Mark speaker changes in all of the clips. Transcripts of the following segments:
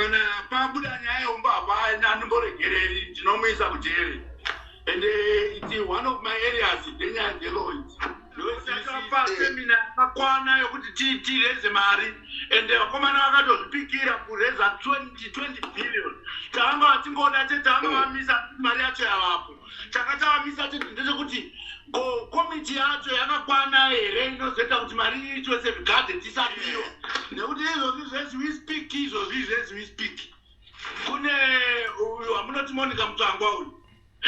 Speaker 1: Kana pabuda nyaya yeumbavha handimboregereri, ndinomuisa kujeri. And it's one of my areas, ndenyaya dzelaw idzi. Ndosaka seminar yakakwana yokuti tireze mari, and vakomana vakatozvipikira kureza 20 20 billion. Tavanga vachingoda chete, tavanga vamisa mari yacho yavapo. Chaka chavamisa chete ndechekuti ko komiti yacho yakakwana here inozoita kuti mari iitwe safeguard tisabiwa, nekuti izvozvi zvezi we speak, izvozvi zvezi we speak, kune uyu wamunoti Monica Mutsvangwa, uyu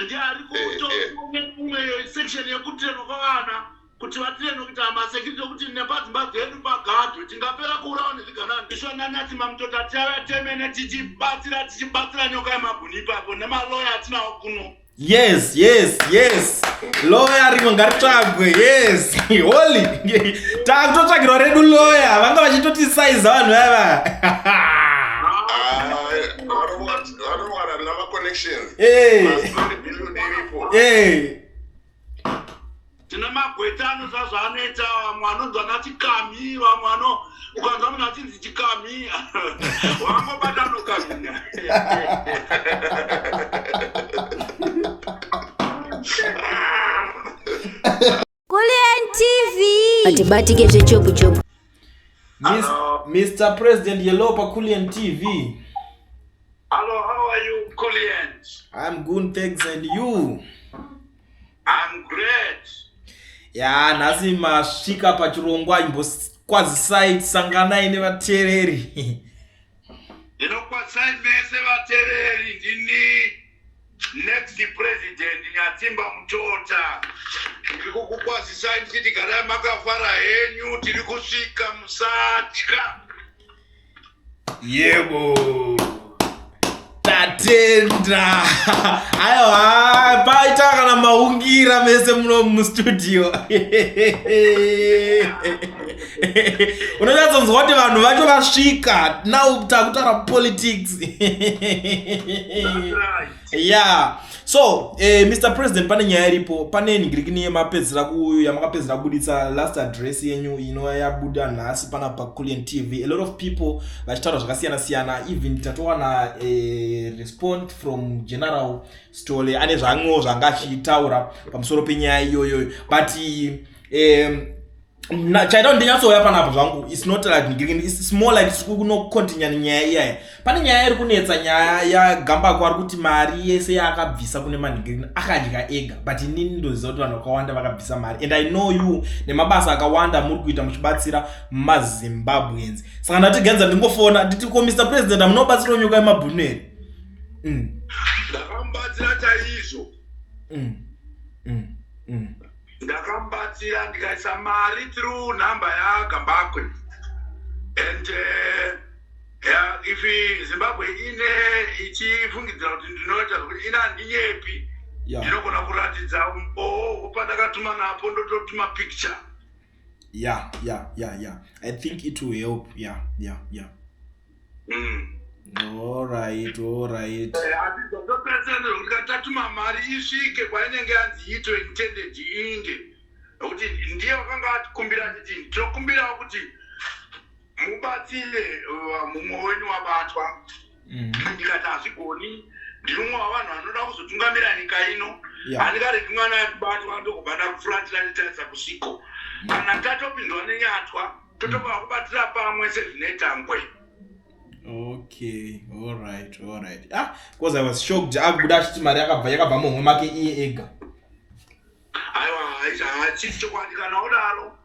Speaker 1: ndiye ari kutoimwe section yekutrainwa kwavana kuti vatrainwe kuita masecurity, okuti nepadzimba dzedu pagadwe, tingapera kuurawa nezviganani. Isvananyati mamutota tichauya temene tichibatsira, tichibatsira nyoka yemabhuni ipapo nemaloya atinawo kuno.
Speaker 2: Yes, lawyer rimwe ngaritsvagwe. Yes, holy, takutotsvagirwa redu lawyer. Vanga vachitotisaiza vanhu vava.
Speaker 3: Vanomwana namaconnections.
Speaker 2: Eh.
Speaker 3: Billion iripo.
Speaker 1: Tine magweta anoziva zvaanoita. Vamwe vanonzi vana Chikami, vamwe vano ukanzwa munhu achinzi Chikami, wangobata nokaminya.
Speaker 4: Kulian TV. Atibatike zvechopu chopu.
Speaker 2: Mr President, hello paCulian TV.
Speaker 1: Hello, how are you, Kulian?
Speaker 2: I'm good, thanks, and you?
Speaker 1: I'm great.
Speaker 2: Ya, nhasi masvika pachirongwa, imbokwazisai, tisanganai nevateereri.
Speaker 1: Ndinokwazisai mese vateereri. Ndini next president Nyatsimba Mutota. Ndiri kukukwazisai ndichiti garai makafara henyu, tiri kusvika, musatya.
Speaker 2: Yebo, tatenda. Aiwa, paita kana maungira mese muno mustudio, unonyatsonzwa kuti vanhu vacho vasvika. Now takutaura politics.
Speaker 1: That's right.
Speaker 2: Yeah, so Mr President, pane nyaya iripo, pane nhingirikini yemapedzera yamakapedzera kubuditsa last address yenyu inova yabuda nhasi pana paCulian TV. A lot of people vachitaura zvakasiyana siyana. Even tatowana respond from General Stole, ane zvamwewo zvanga achitaura pamusoro penyaya iyoyoyo, but chaita kuti ndinyatsouya panapa zvangu, it's not like nhingirikini, it's more like kunocontinue nenyaya iyaya. Pane nyaya iri kunetsa, nyaya yaGambako. Ari kuti mari yese yaakabvisa kune manhingirikini akadya ega, but inini ndoziva kuti vanhu vakawanda vakabvisa mari, and I know you nemabasa akawanda muri kuita muchibatsira maZimbabweans. Saka ndatiganza ndingofona nditi, ko Mr President, hamunobatsirawo nyoka yemabhunu here?
Speaker 1: Ndakamubatsira chaizvo. Ndakamubatsira ndikaisa mari through nhamba yaGambakwe, and yeah, if Zimbabwe ine ichifungidzira kuti ndinoita zvokuti ine, handinyepi. Ndinogona kuratidza umbowo pandakatuma napo, ndototuma picture.
Speaker 2: Yeah, I think it will help. Yeah. All right.
Speaker 1: Asi zvatoperesera ndezvekuti kana tatuma mari, isvike kwainenge yanzi iitwe intended inge, nokuti ndiye wakanga atikumbira achiti tinokumbirawo kuti mubatsire mumwe wenyu wabatwa. Ndikati hazvigoni, ndiri umwe wavanhu vanoda kuzotungamira nyika ino. Handingaregi mwana atibatwa ndokubva ndakufuratira nditarisa kusiko. Kana tatopindwa nenyatwa, totobva kubatira pamwe sezvinoita ngwe.
Speaker 2: Okay, all right. Ah, because I was shocked akubuda achiti mari yakabva muhomwe make iye ega.
Speaker 1: Aiwa, hachisi chokwadi. Kana udaro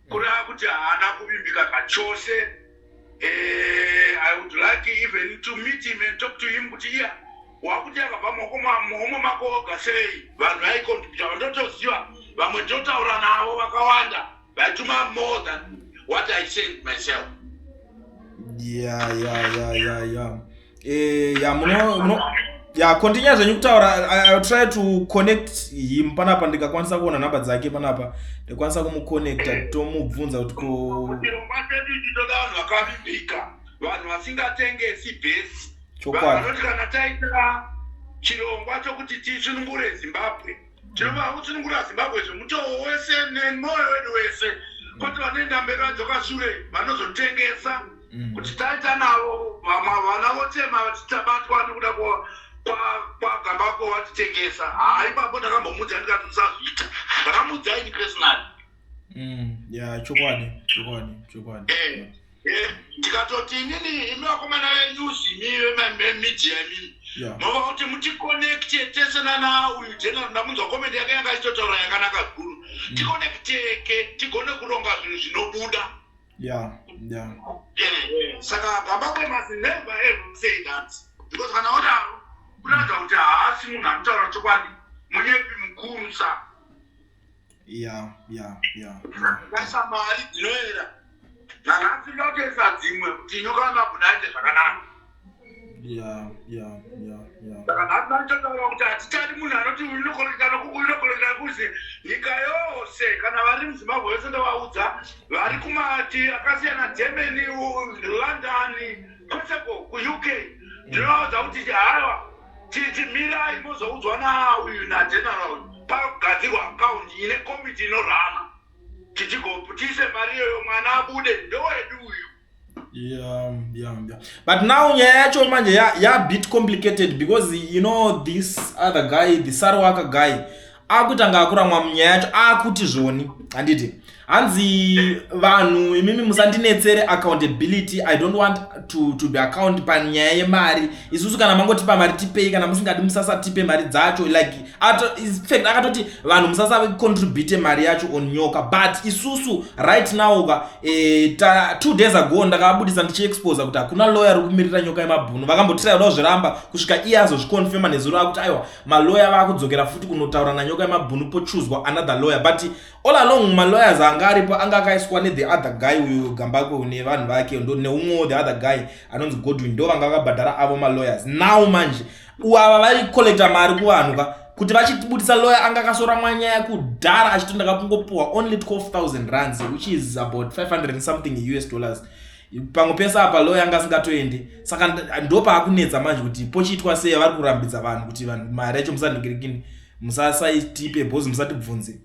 Speaker 1: kureva kuti haana kuvimbika zvachose. I would like even to meet him and talk to him kuti iya wakuti yakabva muhomwe mako oga sei? Vanhu vaikontributa vandotoziva, vamwe ndinotaura navo vakawanda vaituma more than what I sent myself.
Speaker 2: Yeah, muno yeah, continue zvenyu kutaura. I'll try to connect him panapa. Ndikakwanisa kuona nhamba dzake panapa, ndikwanisa kumuconnecta, tomubvunza kuti ko
Speaker 1: Chirongwa chedu ichi toda vanhu vakavimbika, vanhu vasingatengesi bhesi, vanhu vanoti kana taita chirongwa chokuti tisunungure Zimbabwe, tinofanira kusunungura Zimbabwe zvemutoo wese nemwoyo wedu wese, kwete vanoenda mberi vadzoka shure, vanozotengesa. Kuti taita navo vamwe vana voti Vochema vachitabatwa nekuda kwaGambakwe watitengesa. Haa, ipapo ndakambomudza ndikati musazviita. Ndakamudza ini personally.
Speaker 2: Ya, chokwadi, chokwadi, chokwadi.
Speaker 1: Ndikatoti inini, imi vakomana venews, imi vemedia, imimi mova kuti muticonnecte tese nana uyu general. Ndamunzwa comment yake yanga ichitotaura yakanaka zvikuru. Ticonnecteke tigone kuronga zvinhu zvinobuda. Saka Gambakwe must never ever say that, because kana odaro kuratidza kuti haasi munhu anotaura chokwadi, munyepi mukurusa. Kaisa mari dzinoera nanhasi, ndatoisa dzimwe kuti Nyoka yemabhunu aite zvakanaka. Saka nhasi vanototaura kuti hatichadi munhu anoti uyu unocollecta nokuku, uyu unocollecta kuzi. Nyika yose, kana vari muZimbabwe vese, ndovaudza vari kumati akasiyana, Germany, London, kweseko kuUK, ndinovaudza kuti haiwa, timirai mozoudzwa nauyu nageneral pagadzirwa account ine komiti inorana, tiise mari iyoyo, mwana abude, ndowedu uyu.
Speaker 2: Yeah. But now nyaya yacho manje ya bit complicated because you know this other guy, the Sarwaka guy, akuti anga akuramwa munyaya yacho, akuti zvoni handiti hanzi vanhu imimi musandinetsere accountability, I don't want to be account panyaya yemari. Isusu kana mangotipa mari tipei, kana musingadi musasatipe mari dzacho. Like in fact akatoti vanhu musasacontribute mari yacho on Nyoka. But isusu right now ka, 2 days ago ndakabudisa ndichiexposa kuti hakuna lawyer ri kumirira Nyoka yemabhunu. Vakambotira kuda kuzviramba kusvika iye azozviconfirma nezuro akuti aiwa, maloya vakudzokera futi kunotaura naNyoka yemabhunu, pochuzwa another lawyer. But all along malawyers anga aripo anga akaiswa nethe other guy uyu Gambakwe nevanhu vake, neumwewo the other guy anonzi Godwin, ndo vanga vakabhadhara avo malawyers. Now manje ava vaikollecta mari kuvanhu ka kuti vachibudisa lawyer anga akasoramwa nyaya kudhara, achiti ndakakungopuwa only 12,000 rands, which is about 500 and something US dollars. Pamwe pese apa lawyer anga asingatoendi. Saka ndo paakunetsa manje kuti pochiitwa sei. Vari kurambidza vanhu kuti vanhu mari yacho musanhingirikini, musasaitipe bhozi, musatibvunze.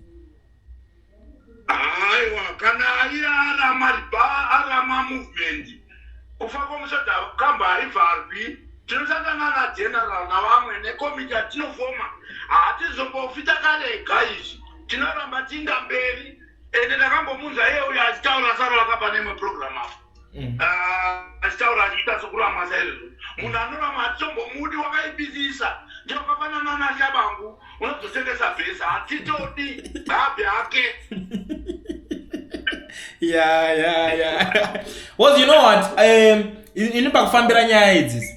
Speaker 1: Aiwa, kana iye arama riba, arama movement, kufa kwomusoja kamba haivharwi. Tinosangana nageneral navamwe nekomiti yatinofoma. Hatizombofi takarega izvi, tinoramba tiinda mberi. Ende ndakambomunzwa iye uyo achitaura Sarwaka pane imwe program apo. Ah, achitaura achiita sokurama saizvozvo. Munhu anorama hatitombomudi, wakaibisisa. Ndiyo wakafanana naShabangu unozotengesa bhesa, hatitodi ngabve ake.
Speaker 2: Yeah, well, you know what, ini pakufambira nyaya idzi,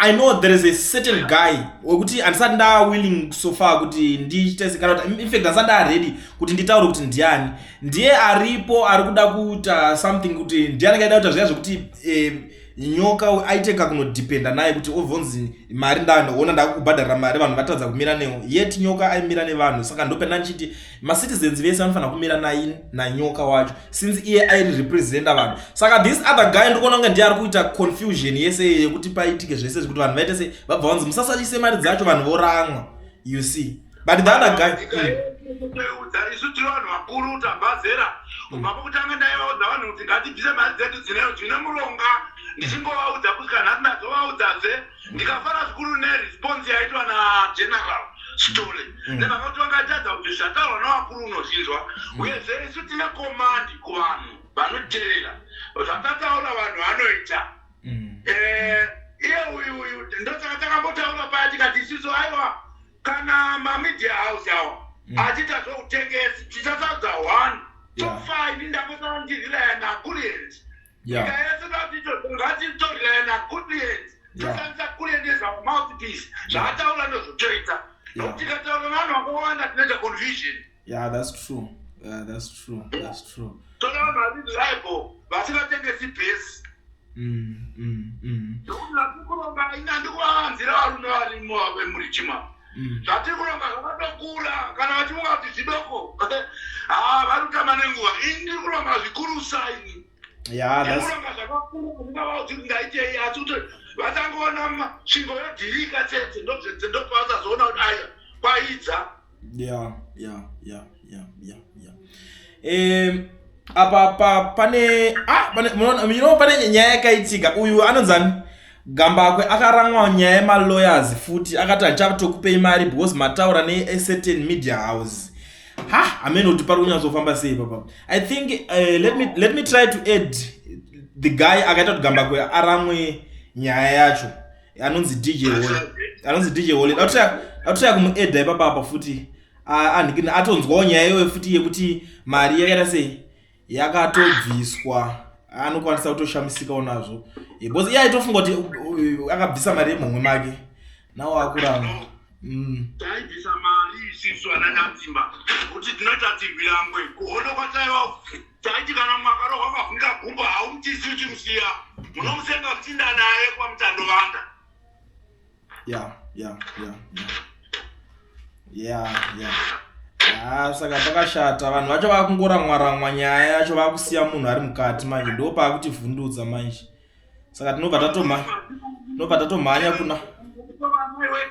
Speaker 2: I know there is a certain guy wekuti handisati ndawilling so far kuti ndiite kana kuti, in fact handisati ndaready kuti nditaure kuti ndiani. Ndiye aripo ari kuda kuita something kuti ndiani kaida kuita zviya zvekuti Nyoka aite kakunodhipenda naye kuti obvonzi mari ndandoona ndakukubhadharira mari, vanhu vatadza kumira newo, yet Nyoka aimira nevanhu. Saka ndopenda ndichiti macitizens vese vanofanira kumira naini naNyoka wacho, since iye airirepresenta vanhu. Saka this other guy ndikuona kunge ndiye ari kuita confusion yese yekuti paitike zvese zvekuti vanhu vaite se vabva vanzi musasaise mari dzacho, vanhu voramwa, you see. But the other guy.
Speaker 1: Udza isu tiri vanhu vakuru, tabvazera. Kubva pokutanga ndaivaudza vanhu kuti ngatibvise mari dzedu dzine muronga, ndichingovaudza kusvika nhasi ndazovaudzazve. Ndikafara zvikuru neresponse yaitwa naGeneral Stole, nemhaka kuti vangatadza kuti zvataurwa navakuru unozvinzwa. Uyezve isu tine command kuvanhu vanoteerera zvatataura, vanhu vanoita. Iye uyu uyu ndosaka takambotaura paya tikati isusu aiwa, kana mamedia house awa achiita zvokutengesa, tichasarudza one. So far ini ndangosara ndichirelaya naKulient. Nyika yese ngatitorelaya naKulient, toshandisa Kulient as our mouthpiece. Zvaataura ndozvotoita, nokuti tikataura navanhu vakawanda tinoita confusion.
Speaker 2: Yeah, that's true. Yeah, that's true, that's true.
Speaker 1: Toda vanhu vari reliable, vasingatengesi bhesi. Nokuti zvatiri kuronga, ini handikuvavanzira varume varimo vemurichima. Zvatiri kuronga zvakatokura. Kana vachifunga kuti zvidoko, ha, vari kutamba nenguva. Ini ndiri kuronga zvikurusa ini.
Speaker 2: Yeah, that's
Speaker 1: Ndiri zvakakura, ndingavaudzi kuti ndaitei, asi kuti vatangoona svingo yodhirika chete, ndopavasazoona kuti aya kwaidza.
Speaker 2: Yeah. Apa pa pane, ah, pane, munoona, pane nyaya yakaitika. Uyu anonzani? Gambakwe akaramwa nyaya yemalawyers futi, akati handichatokupei mari because mataura necertain media house. Ha, hamene kuti pari kunyatsofamba sei papa. I think let me try to add the guy akaita kuti Gambakwe aramwe nyaya yacho, anonzi DJ Holly, anonzi DJ Holly. Dakutraya kumuadda ipapapa futi. Andikini atonzwawo nyaya iyoyo futi yekuti mari yakaita sei, yakatobviswa. Anokwanisa kutoshamisikawo nazvo, because iye aitofunga kuti akabvisa mari yemhomwe make, nawo akuramba.
Speaker 1: Taibvisa mari isisu ana Nyatsimba kuti tinoita tirwirangwe kuhondo kwataiva. Taiti kana mwakarohwa mavhunga gumbo, haumutisi uchimusiya, munomusenga muchinda naye kwamutandovanda.
Speaker 2: Yeah. Ah, saka pakashata, vanhu vacho vakungoramwa-ramwa nyaya yacho, vakusiya munhu ari mukati manje, ndo paakutivhundudza manje. Saka tinobva tatomhanya kuna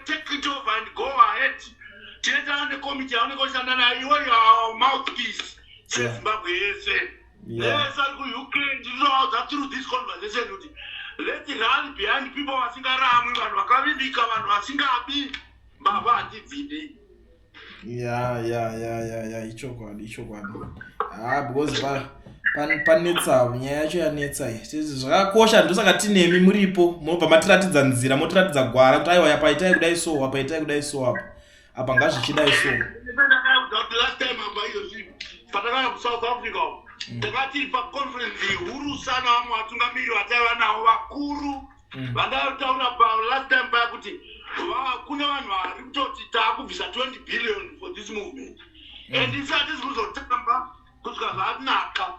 Speaker 1: Take it over and go ahead. Tinoitana nekomiti yaunenge uchishanda nayo iwe, your mouthpiece seZimbabwe yese. Vese vari kuUK ndinovaudza through this conversation kuti let's run behind people vasingaramwi, vanhu vakavimbika, vanhu vasingabi, mbavha handidzidi.
Speaker 2: Ya, ichokwadi, ichokwadi. Ah, because panetsa, nyaya yacho yanetsa iyi. Zvakakosha, ndosaka tinemi muripo, munobva matiratidza nzira, motiratidza gwara kuti aiwa, apa itai kudai so, apa itai kudai so, apa ngazvichidai so.
Speaker 1: Ndakaudza kuti last time apa izvozvi patakauya kuSouth Africa uku, takatiri paconference hurusa navamwe vatungamiri vataiva navo vakuru, vandataura palast time paya kuti kune vanhu vari kutoti taakubvisa 20 billion for this movement, and isati tisi kuzotamba kusvika zvanaka.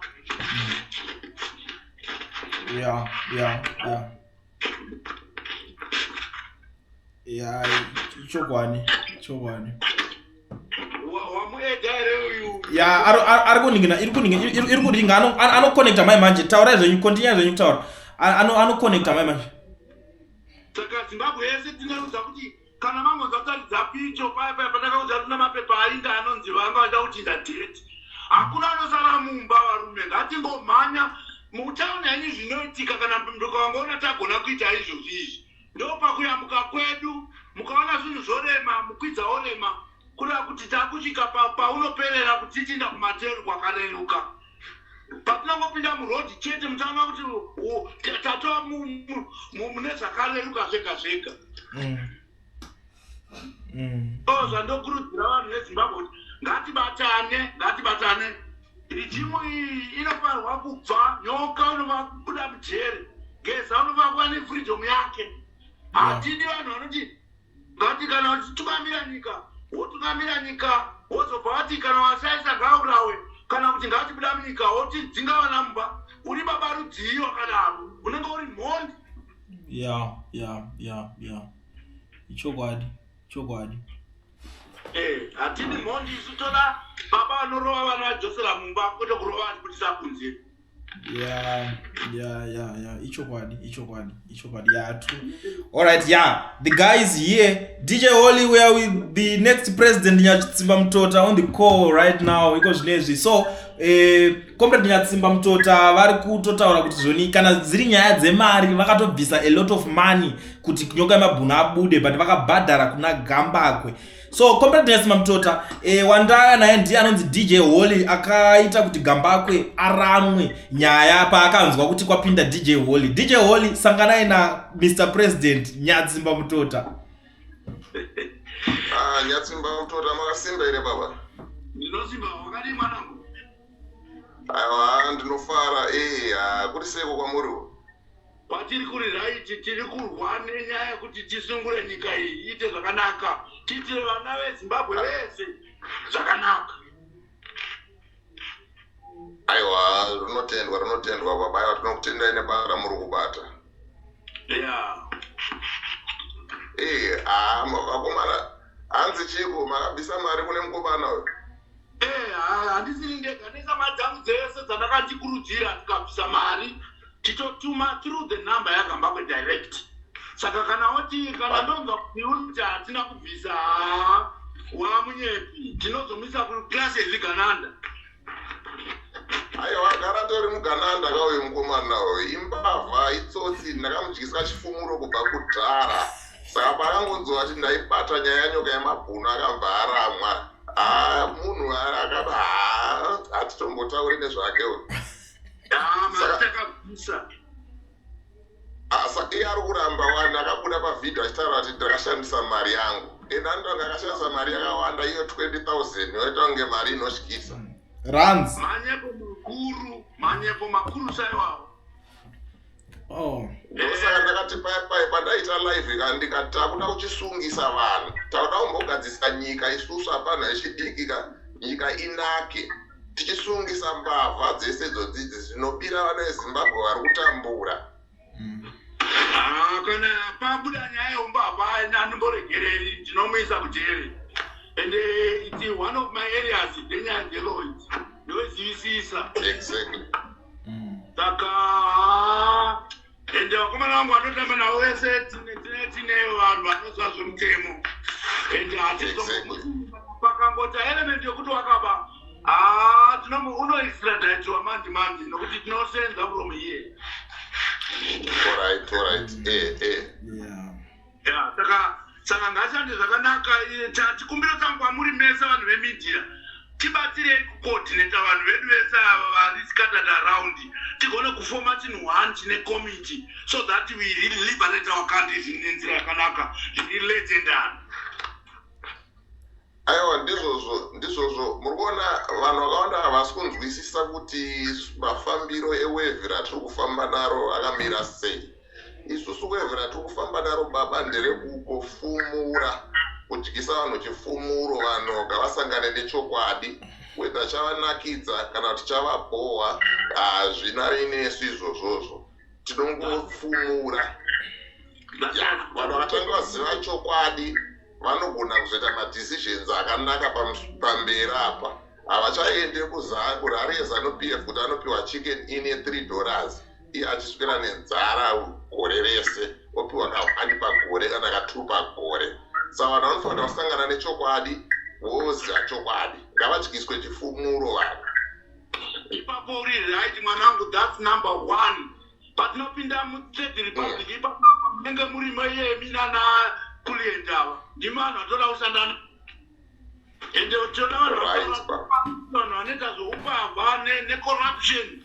Speaker 2: Ya, ichokwadi, ichokwadi.
Speaker 1: Wamuadda here uyu?
Speaker 2: Ya, ari kuningina, iri kuninga, iri kuringa. Anoconnecta mai manje. Taurai zvenyu, continue zvenyu kutaura. Anoconnecta mai manje.
Speaker 1: Saka Zimbabwe yese tinoudza kuti kana mangonzwa taridza picho paya paya patakaudza tuna mapepa ainda anonzi vanga vachida kuchinja date, hakuna anosara mumba. Varume, ngatingomhanya mutauni henyu. Zvinoitika kana mukangoona tagona kuita izvozvi izvi, ndo pakuyambuka kwedu. Mukaona zvinhu zvorema, mukwidza orema, kureva kuti takusvika paunoperera kuti tichinda kumateru kwakareruka. Patinongopinda murodhi chete, muchaona kuti tatova mune zvakareruka zvega zvega. O, zvandokurudzira vanhu veZimbabwe kuti ngatibatane, ngatibatane. Regime iyi inofanirwa kubva. Nyoka unova kubuda mujeri, Geza unova kuva nefreedom yake. Hatidi vanhu vanoti ngati kana uchitungamira nyika, wotungamira nyika, wozobva wati kana washaisa ngaurawe, kana kuti ngatibuda munyika, woti dzinga vana mumba. Uri baba rudzii wakadaro? Unenge uri mhondi.
Speaker 2: Ya, ichokwadi, chokwadi.
Speaker 1: Hatidi mhondi isu. Toda baba vanorova vana vadzosera mumba, kwete kurova vachibudisa kunze.
Speaker 2: Ya, ichokwadi, ichokwadi, ichokwadi. Yeah, true. All right, yeah, the guy is here, DJ Holly. We are with the next president Nyatsimba Mutota on the call right now iko zvinezvi. So Comrade Nyatsimba Mutota vari kutotaura kuti zvoni kana dziri nyaya dzemari, vakatobvisa a lot of money kuti Nyoka yemabhunu abude, but vakabhadhara kuna Gambakwe. So Comrade Nyatsimba Mutota, wandaya naye ndiye anonzi DJ Holly, akaita kuti Gambakwe aramwe nyaya paakanzwa kuti kwapinda DJ Holly. DJ Holly, sanganai na Mr President Nyatsimba Mutota.
Speaker 3: Ah, Nyatsimba Mutota, makasimba here baba?
Speaker 1: Ndinosimba, wakadii mwanangu?
Speaker 3: Aiwa, ndinofara. Ah, kuri seiko kwamuriwo?
Speaker 1: Kwatiri kuri right. Tiri kurwa nenyaya yekuti tisungure nyika iyi iite zvakanaka, tiitire vana veZimbabwe vese zvakanaka.
Speaker 3: Aiwa, rinotendwa, rinotendwa baba. Aiwa, tinokutendai nebasa ramuri kubata. Ah, vakomana, hanzi chiko, makabvisa mari kune mukomana uyu?
Speaker 1: Handisiri ndega, nesama dzangu dzese dzandakandikurudzira, tikabvisa mari tichotuma through the number yaGambakwe direct. Saka kana woti kana ndonzwa kuti unoti hatina kubvisa, haa, wamunyepi, tinozomisa kuclass yezvigananda.
Speaker 3: Aiwa, agara tori mugananda kauyu mukomana uyu. Imbavha, itsotsi. Ndakamudyisa chifumuro kubva kudhara. Saka paakangonzwa kuti ndaibata nyaya yanyoka yemabhunu, akabva aramwa. Ha, munhu akaba, ha, hatitombotauri nezvake uyu.
Speaker 1: Ya, mari takabvisa.
Speaker 3: Asa iye ari kuramba wani. Akabuda pavhidhio achitaura kuti ndakashandisa mari yangu, ende anoita kunge akashandisa mari yakawanda. Iyo 20 000 yoita kunge mari inotyisa.
Speaker 2: Runs.
Speaker 1: Manyepo makuru, manyepo makuru saiwawo.
Speaker 2: Oh.
Speaker 3: Ndosaka ndakati pai pandaita live ka, ndikati takuda kuchisungisa vanhu, takuda kumbogadzisa nyika isusu. Hapana ichidiki ka, nyika inake, tichisungisa mbavha dzese idzodzidzi dzinobira vana veZimbabwe vari kutambura.
Speaker 1: Ah, kana pabuda nyaya yeumbavha, handimboregereri, ndinomuisa kujeri. And it's one of my areas, ndenyaya dzelaw idzi, ndozivisisa. Saka ende vakomana vangu vanotamba navo vese, tine vanhu vanoziva zvemutemo, ende pakangota element yekuti wakaba, ah, unoextraditiwa manje manje, nokuti tinosenza from here.
Speaker 3: Alright, eh eh.
Speaker 1: Ya, saka ngashande zvakanaka. Chikumbiro changu kwamuri mese vanhu vemedia, tibatsirei kucoordinata vanhu vedu vese ava vari scattered around, tigone kufoma chinhu one chine committee, so that we really liberate our country nenzira yakanaka, zviri legendary.
Speaker 3: Aiwa, ndizvozvo, ndizvozvo. Muri kuona vanhu vakawanda havasi kunzwisisa kuti mafambiro ewave ratiri kufamba naro akamira sei. Isusu wave ratiri kufamba naro, baba, nderekungofumura, kudyisa vanhu chifumuro. Vanhu ngavasangane nechokwadi, whether chavanakidza kana kuti chavabhohwa, hazvina inesu izvozvozvo, tinongofumura. Ya, vanhu vakatanga vaziva chokwadi vanogona kuzoita madecisions akanaka pamberi apa. Havachaende kurally yeZANU PF kuti anopiwa Chicken Inn ye$3, iye achiswera nenzara gore rese, opiwa ka1 pagore kana ka2 pagore. Saka vanhu vanofanira kusangana nechokwadi, voziva chokwadi. Ngavadyiswe chifumuro vanhu.
Speaker 1: Ipapo uri right, mwanangu, that's number one. Patinopinda muThird Republic, ipapo munenge murimo iyemi nana Kulient. Ava ndimi vanhu vatoda kushandana, ende tinoda vanhu vanhu vanoita zvoupavha necorruption,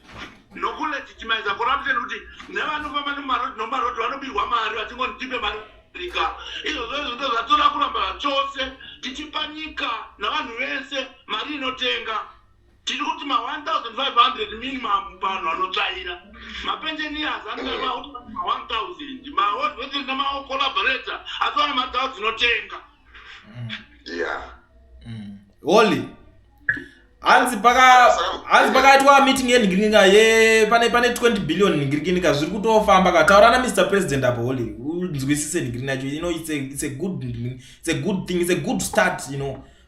Speaker 1: nokulegitimiza corruption, kuti nevanofamba nemumarodhi nomumarodhi vanobirwa mari vachingoni tipe mari rika. Izvozvo izvo ndo zvatoda kuramba chose, tichipa nyika navanhu vese mari inotenga. Tiri kuti ma1500 minimum vanhu vanotsvaira, mapensioners anenge ma1000, mawar nemacollaborator, asi vane mari dzavo dzinotenga.
Speaker 2: Holy, hanzi pakaitwa meeting yenhingirinika ye pane 20 billion nhingirikinika zviri kutofamba ka. Taura naMr President apo, Holy, unzwisise nhingirina yacho. It's a good thing, it's a good start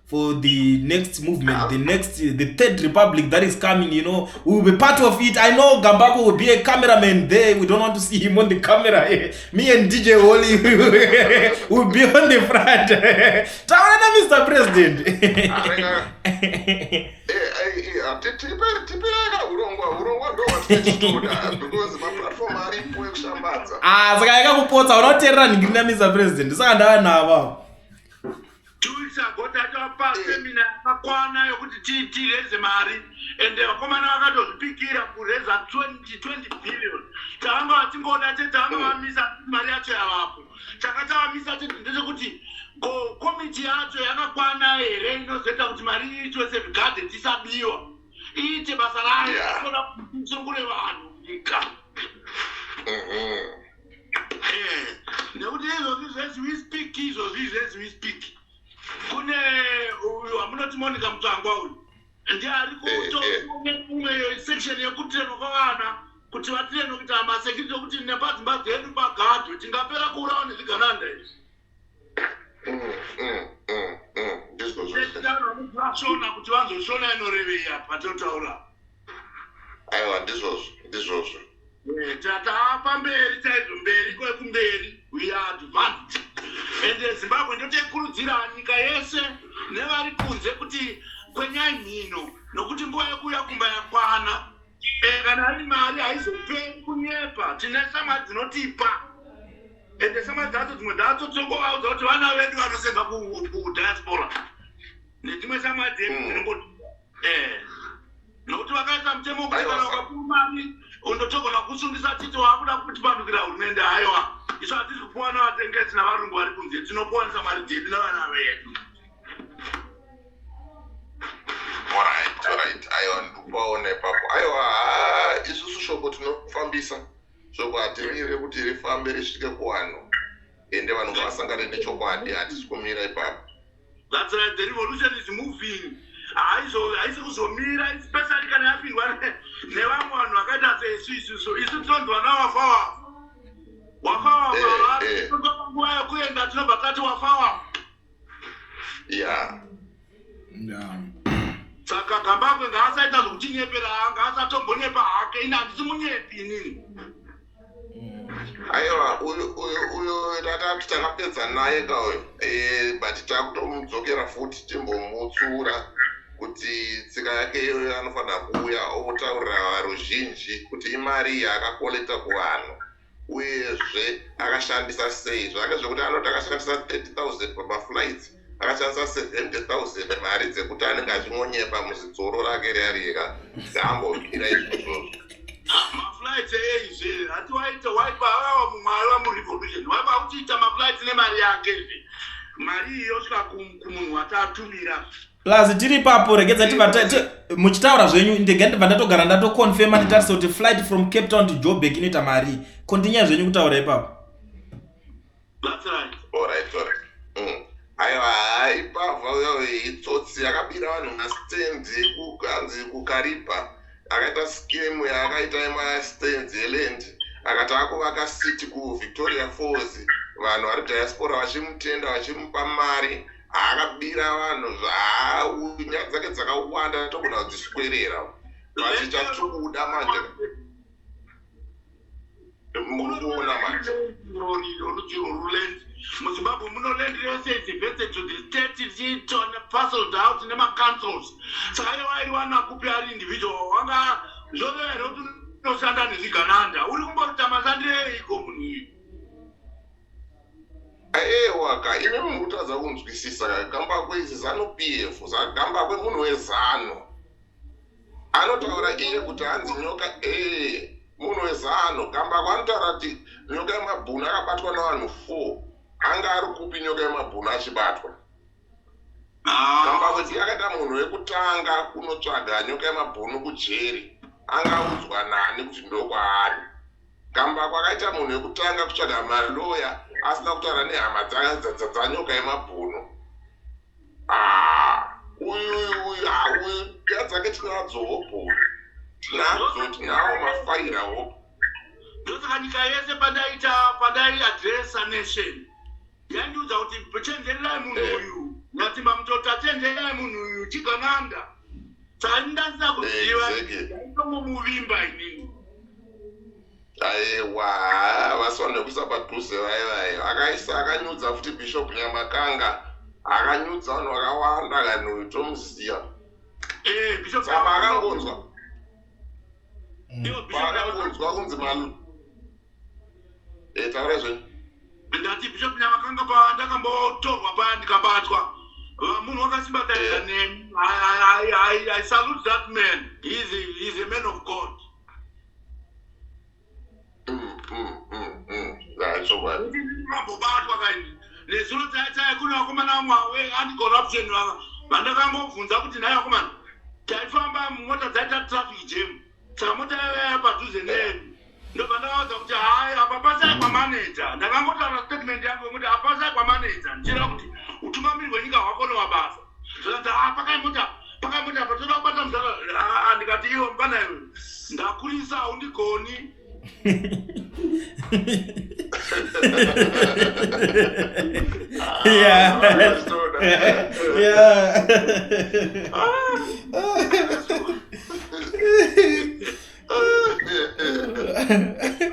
Speaker 2: for the next movement, the Third Republic that is coming. We will be part of it. I know Gambako will be a cameraman there. We don't want to see him on the camera. Me and DJ Holly will be on the front. Taura naMr President.
Speaker 3: Tipireka urongwa, urongwa ndo hwatinoda, because maplatform aripo ekushambadza.
Speaker 2: Ah, saka yakakupotsa unoteerera nhingiri naMr President, saka ndava navo.
Speaker 1: 2 weeks ago tatapa seminar yakakwana yokuti tireze mari, ende vakomana vakatozvipikira kureza 20 20 billion. Tavanga vachingoda chete, tavanga vamisa mari yacho yavapo. Chaka chavamisa chete ndechekuti ko komiti yacho yakakwana here inozoita kuti mari iitwe safeguard, tisabiwa, iite basa rayo? Toda kuti tisungure vanhu nyika. Nekuti izvozvi as we speak, izvozvi as we speak, kune uyu wamunoti Monica Mutsvangwa uyu, ndiye ari kutoimwe section yekutrainwa kwavana kuti vatrainwe kuita masecurity, ekuti nepadzimba dzedu pagadwe, tingapera kuurawa nezvigananda izvi.
Speaker 3: Ndizvozvo.
Speaker 1: Vashona kuti vanzoshona inorevei apa totaura.
Speaker 3: Aiwa, ndizvozvo, ndizvozvo.
Speaker 1: Tatapa mberi chaizvo, mberi kwekumberi. We are advanced, and Zimbabwe ndotoikurudzira nyika yese nevari kunze kuti kwenyai mhino, nokuti nguva yekuuya kumba yakwana. dzinotipa. Ende shamwari dzacho dzimwe dzacho tinongovaudza kuti vana vedu vanoseva kudiaspora nedzimwe shamwari dzedu dzinongo nokuti vakaisa mutemo wekuti kana ukapuwa mari undotogona kusungisa titi waakuda kutipandukira hurumende. Haiwa, isu hatisi kupuwa navatengesi navarungu vari kunze, tinopuwanisa mari dzedu navana vedu.
Speaker 3: Alright, aiwa, ndikupaona ipapo. Aiwa, haa, isusu shoko tinofambisa shoko, hatimire kuti rifambe risvike kuvanhu, ende vanhu ngavasangane nechokwadi. Hatisi kumira ipapo.
Speaker 1: That's right, the revolution is moving. Haisi kuzomira, especially kana yapindwa nevamwe vanhu vakaita sesu isusu. Isu tinonzi vana wafa wafa. Wafa wafa. Panguva yekuenda tinobva tati wafa wafa. Saka Gambakwe ngaasaita zvokutinyepera, ngaasatombonyepa hake. Ini handisi munyepi inini.
Speaker 3: Aiwa, uyu uyu uyu tatati takapedza naye ka uyu, but takutomudzokera futi timbomutsura kuti tsika yake iyoyo anofanira kuuya otaurira ruzhinji kuti imari yaakakolekta kuvanhu, uyezve akashandisa sei zvake, zvekuti anoti akashandisa 30 000 pamaflights, akashandisa 70 000, mari dzekuti anenge achingonyepa muzidzoro rake riya riya dzaambobira izvozvozvo.
Speaker 1: Maflights eizve hati waita waipa vawa mumwe aiva murevolution, waipa uchiita maflights nemari yake zve, mari iyi yosvika kumunhu watatumira.
Speaker 2: Plus tiri ipapo, regedza tibva muchitaura zvenyu, ndega ndibva ndatogara ndatoconfirma, nditarise kuti flight from Cape Town to Joburg inoita mari. Continue zvenyu kutaura ipapo.
Speaker 1: That's right.
Speaker 3: Alright. Aiwa, ipavha uyo itsotsi, yakabira vanhu mastands ekuanzi kuKariba. Akaita scheme yaakaita yemastands eland, akati akuvaka city kuVictoria Falls, vanhu vari diaspora vachimutenda, vachimupa mari. Akabira vanhu zvau, nyaya dzake dzakawanda, togona kudziswerera, but chatiri kuda manje, muri kuona manje.
Speaker 1: Rurudzi rweland muZimbabwe muno, land rese is vested to the state, ichiitwa parceled out nemacouncils. Saka iye wairiwana kupi ari individual? Wanga zvoreva here kuti unoshanda nezvigananda? Uri kumboita mashandiro eiko munhu uyu?
Speaker 3: Ewa ka, imi muri kutadza kunzwisisa ka. Gambakwe izi ZANU PF. Gambakwe munhu weZANU, anotaura iye kuti hanzi nyoka ee munhu weZANU. Gambakwe anotaura kuti nyoka yemabhunu akabatwa navanhu 4. Anga ari kupi nyoka yemabhunu achibatwa? Gambakwe ndiye akaita munhu wekutanga kunotsvaga nyoka yemabhunu kujeri. Angaudzwa nani kuti ndokwaari? Gambakwe akaita munhu wekutanga kutsvaga maloya asina kutaura nehama dzanyoka yemabhunu. Ah, uyu uyu uyu, ah, uyu nyaya dzake tinadzo hopo, tinadzo, tinawo mafaira hopo.
Speaker 1: Ndosaka nyika yese pandaita pandaiadresa nation yandiudza kuti chenjererai munhu uyu, Nyatimba Mutota, chenjererai munhu uyu chigananda. Saka ndandisina kuziva, ndaitomomuvimba inini.
Speaker 3: Aiwa, vasi vanhu vekuisa padhuze vai vai akaisa, akanyudza futi Bishop Nyamakanga, akanyudza vanhu vakawanda. Kanhu uyu tomuziva.
Speaker 1: Bishop
Speaker 3: Saka akangonzwa
Speaker 1: Ivo Bishop
Speaker 3: paakangonzwa kunzi malu taura zvenyu.
Speaker 1: Ndati Bishop Nyamakanga, pandakambotorwa paya ndikabatwa, munhu wakasimbatarira neni. I salute that man. He's a man of God.
Speaker 3: Chokwadi.
Speaker 1: Mambobatwa kaini nezuro chai chai, kune vakomana vamwe veanti-corruption vandakambobvunza kuti, nhai vakomana, taifamba mota dzaita traffic jam, saka mota yaiva padhuze neni. Ndobva ndavaudza kuti hai, apa pashaikwa manager. Ndakangotaura statement yangu yekuti apashaikwa manager, ndichireva kuti utungamiri hwenyika hwakonewa basa. Zvikanzi, "Ah, pakai mota, pakai mota apa, toda kubata mudhara." Ah, ndikati, iwe mufana iwe, ndakurisa, haundigoni.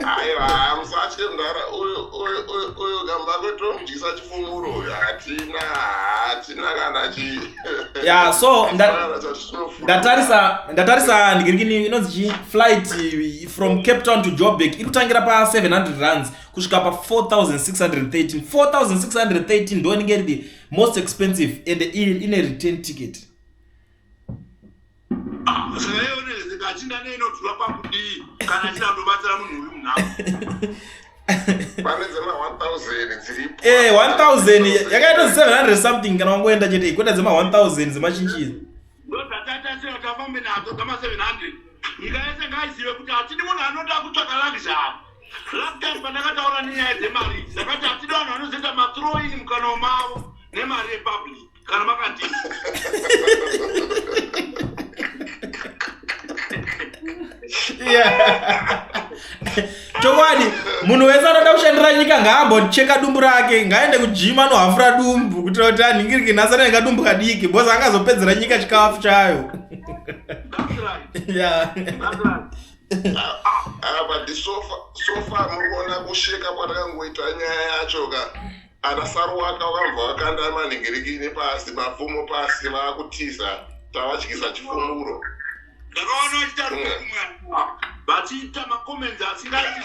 Speaker 3: Aiwa, musatye mudhara uyu uyu uyu uyu. Gambakwe tomudyisa chifumuro hatina hatina kana chi
Speaker 2: ya so
Speaker 3: Kana chatinofunga.
Speaker 2: ndatarisa ndatarisa ndigirikini inonzi chi flight from Cape Town to Joburg iri kutangira pa 700 rands kusvika pa 4613. 4613 ndo inenge iri the most expensive and ine return ticket.
Speaker 1: Ah, saka ionezeka achinda neinodhura pakudii kana achida kutobatsira munhu uri munhamo?
Speaker 3: Pane dzema 1000 dziripo.
Speaker 2: 1000 yakaita 700 something kana wangoenda chete, kwenda dzema 1000 dzemachinchizi.
Speaker 1: Ndo dzatatasira kuti afambe nadzo dzama 700. Nyika yese ngaizive kuti hatidi munhu anoda kutsvaka luxury. Last time pandakataura nenyaya dzemari, ndakati hatidi vanhu vanozoita mathrowing mukanwa mavo nemari yepublic kana makadii.
Speaker 2: Yeah. Chokwadi, munhu wese anoda kushandira nyika ngaambocheka dumbu rake, ngaende kugym anohafura dumbu kuitira kuti anhingirike nhasi anenge kadumbu kadiki because angazopedzera nyika chikafu chayo.
Speaker 1: That's right. That's right.
Speaker 3: Ah, but so far muri kuona kusheka kwatakangoita nyaya yacho ka. Ana Saruwaka vakabva vakanda manhingirikini pasi, mapfumo pasi, vaakutiza, tavadyisa chifumuro.
Speaker 1: Ndakaona vachiita rumwe vachiita macomments asingaiti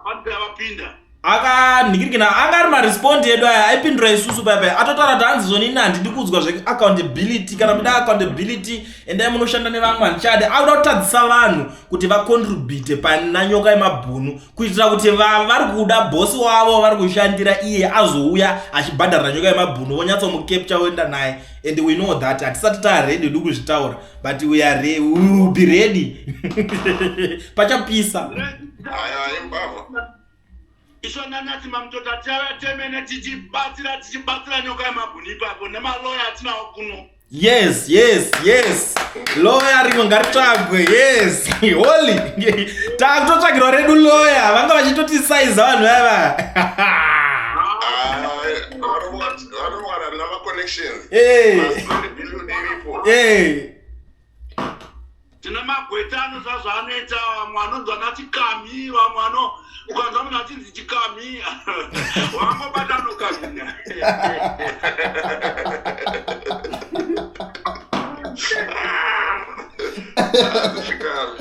Speaker 1: panzira vapinda.
Speaker 2: Akanhingirikina anga ari marespondi edu aya aipindura isusu paya paya atotaura kuti hanzi zvonini handidi kuudzwa zveaccountability. Kana muda accountability, endai munoshanda nevamwe, handichade. Akuda kutadzisa vanhu kuti vacontribute pana Nyoka yemabhunu kuitira kuti vari kuda bhosi wavo vari kushandira iye azouya achibhadharira Nyoka yemabhunu, vonyatsomucapture voenda naye. And we know that hatisati taready du kuzvitaura, but we will be ready pachapisa.
Speaker 3: Aya imbavha.
Speaker 1: Isu nanati mamutota tava temene tichibatsira tichibatsira Nyoka yemabhunu ipapo nemaloya atinawo kuno.
Speaker 2: Yes, loya rimwe ngaritsvagwe. Yes, holy, takutotsvagirwa redu loya, vanga vachitotisaiza vanhu vava.
Speaker 3: Vanowana namaconnections.
Speaker 2: Eh.
Speaker 3: Billion iripo.
Speaker 1: Tine magweta anoziva zvaanoita. Vamwe vanonzi vana Chikami, vamwe vano ukanzwa munhu achinzi Chikami, wangobata nokaminya.
Speaker 3: Chikami.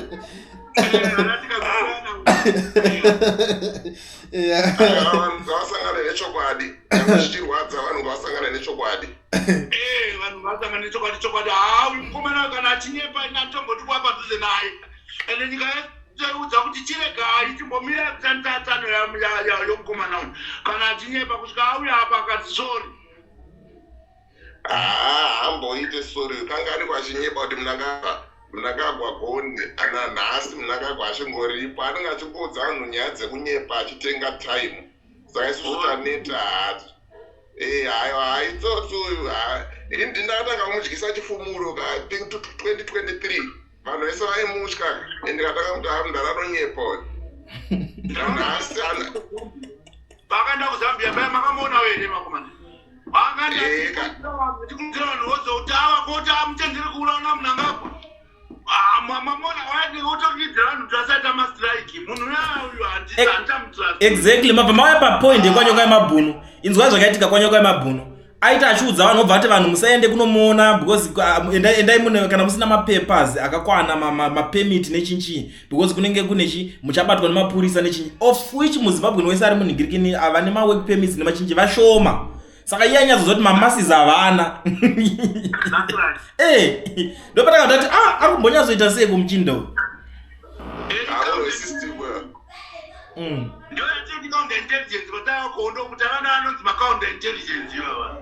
Speaker 1: Vana Chikami.
Speaker 3: Vanhu ngavasangane nechokwadi, nyangwe zvichirwadza, vanhu ngavasangane nechokwadi.
Speaker 1: Vanhu vasangane nechokwadi. Chokwadi, haa, uyu mukomana kana achinyepa, ina tomboti kuva padhuze naye. Ende nyika yese kuti chiregai chimbomira kushandisa tsano yomukomana uyu kana achinyepa kusvika auya apa akati sorry.
Speaker 3: Haa, hamboite sorry. Kangani kwachinyepa kuti Mnangagwa gone ana nhasi Mnangagwa achingoripo, anenge achingoudza vanhu nyaya dzekunyepa achitenga time. Saka isusu taneta hadzo. Haiwa, haitsotsi uyu. Ini ndakatanga kumudyisa chifumuro ka, I think 2023, vanhu vese vaimutya, ndikatanga kuti mudhara anonyepa uyu. Nhasi
Speaker 1: Paakaenda kuZambia paya, makamuona here makomana? Achikurudzira vanhu voze kuti ava koti amuchenjere kuuraona Mnangagwa. Mamona otokuidzira vanhu kuti asaita mastrike. Munhu uya uyu handichamutrust.
Speaker 2: Exactly, mabva mauya papoint yekwaNyoka yemabhunu. Inzwa zvakaitika kwaNyoka yemabhunu. Aita achiudza vanhu, obva ati vanhu musaende kunomuona because endai mune kana musina mapapers akakwana, mapermit nechinchii, because kunenge kune chi muchabatwa nemapurisa nechinchi, of which muZimbabwe wese ari munhingirikini ava nemawork permits nemachinchi vashoma. Saka iye anyatsoziva kuti mamasis havana.
Speaker 1: That's right.
Speaker 2: Ndopataka tati, ah, ari kumbonyatsoita sei kumuchinda uyu?
Speaker 3: Hauro system.
Speaker 1: Ndo yatoti counter intelligence vatava kuhondo kuti avana anonzi macounter intelligence ivava.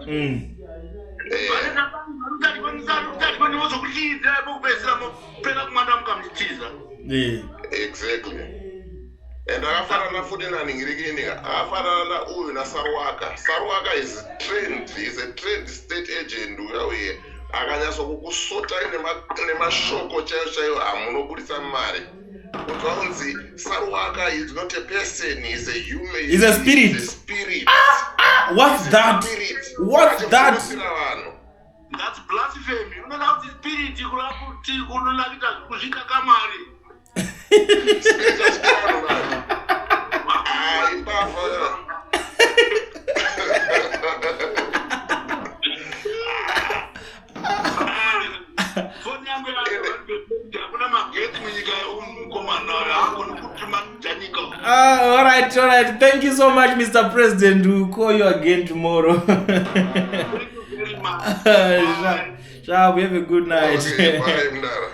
Speaker 1: Vozokuchiidzira pokupedzisira mopera kumwanda mukamuchitiza.
Speaker 3: Exactly, and akafanana futi nanhingirikini, akafanana nauyu naSaruwaka. Saruwaka is trained, is a trained state agent uya uye akanyatsokukusotai nemashoko chaiyo chaiyo, hamunobudisa mari kuti vaunzi Saruwaka is not a person, is a human.
Speaker 2: Is a spirit.
Speaker 3: Is a spirit.
Speaker 2: What's that?
Speaker 3: Spirit.
Speaker 2: What's that?
Speaker 3: Achivhundutsira vanhu.
Speaker 1: That's blasphemy. Unoda kuti spirit kureva kuti unoda kuita kuzviita kamwari?
Speaker 3: Spirit achipa vanhu mari. Ah, imbavha.
Speaker 2: Right, thank you so much, Mr. President. We'll call you again tomorrow.
Speaker 1: Thank you very much.
Speaker 2: Sharp, have a good night.
Speaker 3: Okay, bye, mdara.